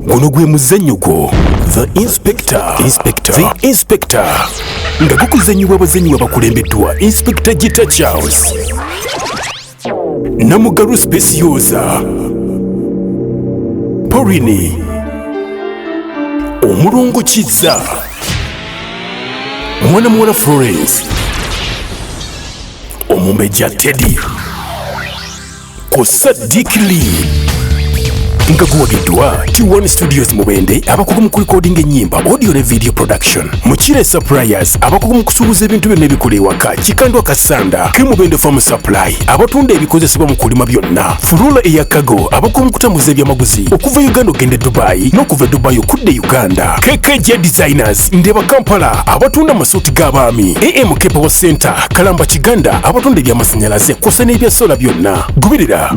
Guno gwe muzannyo gwo The Inspector, Inspector, The Inspector, nga gukuzannyibwa abazannyi abakulembeddwa Inspector Gita Charles, Namugalu Specioza, Porini, Omulongo Kizza, Mwana Muwala Florence, Omumbejja Teddy, kw'ossa Dick Lee, nga guwagiddwa T1 Studios Mubende, abakugu mu kulikodinga ennyimba, audio ne video production, Mukire Suppliers, abakugu mu kusuubuza ebintu byonna ebikola ewaka, Kikandwa Kasanda ke Mubende Farm Supply, abatunda ebikozesebwa mu kulima byonna, Furula eya Cargo, abakugu mu kutambuza ebyamaguzi okuva Uganda ogenda e Dubai n'okuva e Dubai okudda e Uganda, KKJ Designers Ndeba Kampala, abatunda amasuuti g'abaami, AMK Power Center Kalamba Kiganda, abatunda ebyamasannyalaze kw'ossa n'ebya solar byonna. Goberera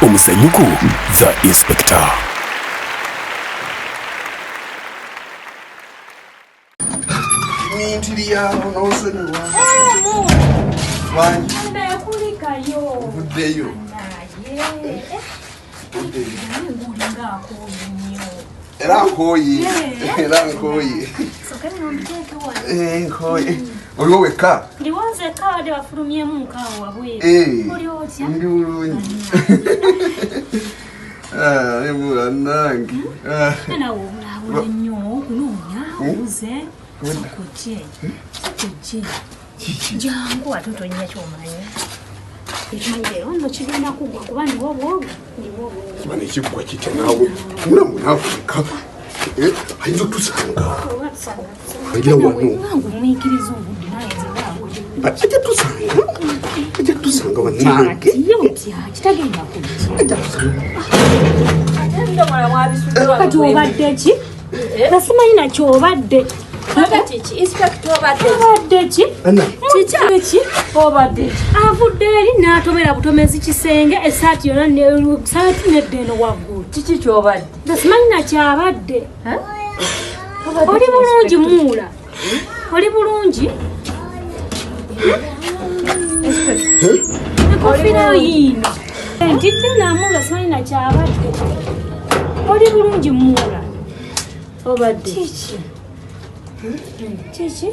omuzannyo gwo The Inspector. Mintiri yawo n'osonyiwa wangi. Nakulikayo. Ovuddeyo. Naye ngulinga akooye nnyo. Era nkooye, era nkooye. Soka nno mbiteeke wano. Eh, nkooye. Oliwo wekka? Ndiwo nzekka, wadde wafulumyemu nkaawo wabweru. Oli otya? Ndi bulungi. Ah, ebula nange. Ah, Nawe obulaabula nnyo okunoonya obuze. Sokojje, sokojje, jangu ate otonya kyomanyi. Ekimanyi leero nno kigenda kuggwa kuba ndiwo obwogo, ndiwo obwogo. Kimana ekiggwa kitya naawe? Mula munaafrika. Eh, ayinza otusanga. Oba tusanga. Ngira wano. Nga ngumiikiriza obudde naye nze naawe. Ajja tusanga. Ajja tusanga bannange. Ye otya kitagenda kujja. Ajja tusanga. Kati obadde ki? Nasimanyi nakyobadde. Obadde ki? Anna. Kiki ki? Obadde ki? Avudde eri n'atomera butomezi kisenge, essaati yonna saati nedda eno waggulu. Kiki kyobadde? Nasimanyi nakyabadde. Oli bulungi muula? Oli bulungi? Enkofiira yiino. Ntidde namu nga simanyi nakyabadde. Oli bulungi muula? Obadde Kiki? Kiki?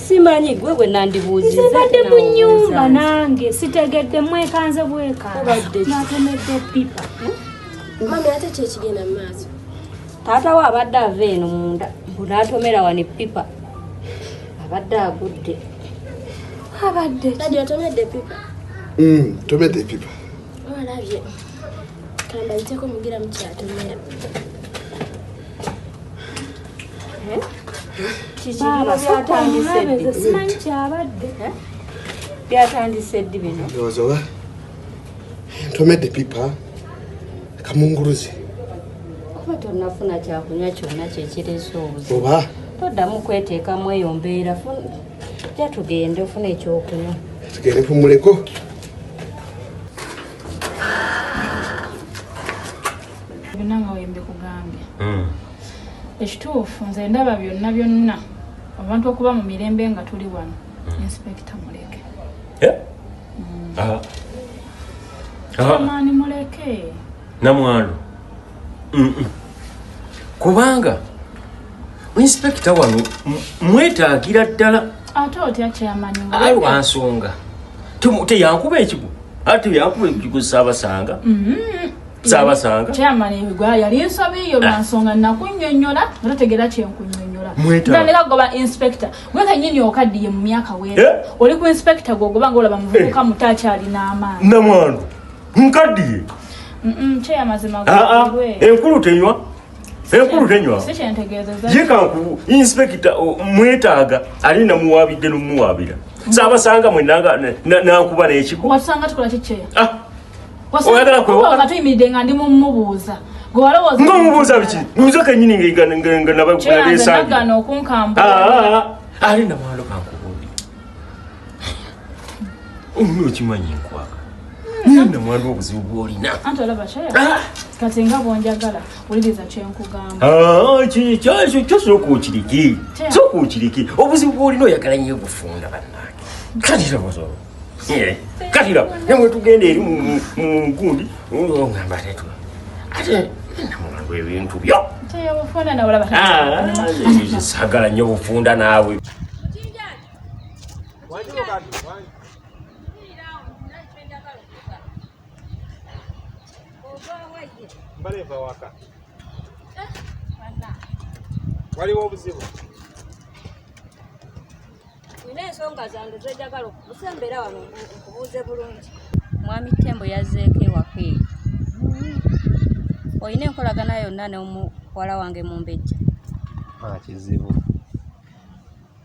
Simanyi gwe bwe nandibuuziza. Nze mbadde mu nnyumba nange sitegedde, mwekanze bwekanze. Obadde ki? Natomedde pipa. Mami, ate ki ekigenda mu maaso? Taata we abadde ava eno munda mbu n'atomera wano eppipa, abadde agudde. Abadde ki? Daddy, otomedde pipa? Tomedde epipa. Olabye. Kambayiteko mugira mukyatomera. Kiki Baaba, bino byatandise sooka ddi? omulabe, nze simanyi kyabadde. Byatandise ddi bino? Ndowooza oba ntomedde pipa kamunguluze. Kuba tonnafuna kyakunywa kyonna kyekireese obuzibu. Oba Toddamu kweteekamu eyo mbeera. Ja tugende ofune ekyokunywa. Tugende mpumuleko. Byonna nga wembikugambye. Ekituufu nze ndaba byonna byonna abantu okuba mu mirembe nga tuli wano, Inspector muleke. Eh? Ah. Ah. Amaani muleke. Namwandu. Kubanga inspector wano mwetaagira ddala. Ate otya chairman nga Ayi lwansonga teyankuba ekigo, ate teyankuba ekigo saabasanga, saabasanga. Chairman, gwa yali nsobi yo lwansonga nakunnyonnyola nga totegeera kyenkunnyonnyola. Mwetaaga. Ntandika kugoba inspector gwe kennyini okaddiye mu myaka weera. Eh? Oli ku inspector gwogoba ngaolaba muvubuka Eh. muto akyalina amaanyi. Namwandu, nkaddiye. Kyeyamazima. Ah, ah, enkulu tenywa, enkulu tenywa. Si kyentegeezeza. Ye kanku inspector mwetaaga, ali namuwaabidde nomuwaabira saabasanga mwenanga nankuba n'ekigo. Watusanga tukola kikyeya? Ah, Oyagala kwewakana? Nga tuyimiridde nga ndi mumubuuza gwe walowooza. Nga omubuuza biki? Nze kenyini nga Chair, nze nabesangira. nagaana okunkambula. Ali namwalo, kankubuulire, omuna okimanyi nkwaka naye namwandu obuzibu bwolina. Anti olaba chair, Ah! kati nga bwonjagala wuliriza kyenkugamba. Ah, kyo sooka okireke. Chair. Sooka okireke. Obuzibu bwolina oyagala nnyo bufunda bannange. Kati laba, kati laba nemwe tugenda eri mu gundi ogamba tetu. Ate namulwa ebintu byo. Kyeyabufunda nawe olaba. Ah, saagala nnyo bufunda naawe. Mbaleva waka. Waliwo obuzibu? Nina ensonga zange zenjagala okusembera wano nkubuuze bulungi. Mwami Tembo yazzeeko ewaka eyo. Olina enkolagana yonna n'omuwala wange Mumbejja? Ah, kizibu.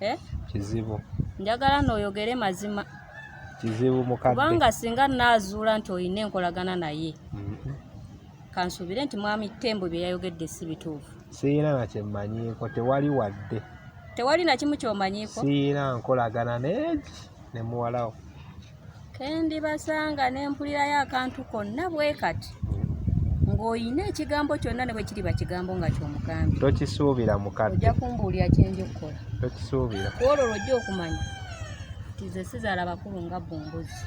Eh? Kizibu. Njagala n'oyogere mazima. Kizibu mukadde. Kubanga singa naazuula nti olina enkolagana naye, kansuubire nti Mwami Tembo bye yayogedde si bituufu. Siyina na kye mmanyiiko, tewali wadde. Tewali na kimu ky'omanyiiko? Siyina nkolagana n'egi ne muwalawo. Kendibasanga ne mpulirayo akantu konna bwe kati ng'olina ekigambo kyonna ne bwe kiriba kigambo nga ky'omugambye. Tokisuubira mukadde. Ojja kumbuulira kye nja okukola. Tokisuubira. Ku olwo lw'ojja okumanya nti nze sizaala bakulu nga bo mbuzi.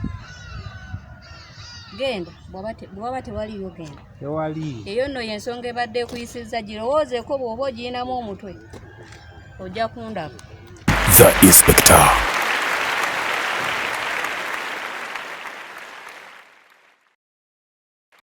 Genda bw'aba tewaliiyo genda. Tewali. Eyo nno y'ensonga ebadde ekuyisizza, girowoozeeko bw'oba ogiyinamu omutwe ojja kundaba. The Inspector.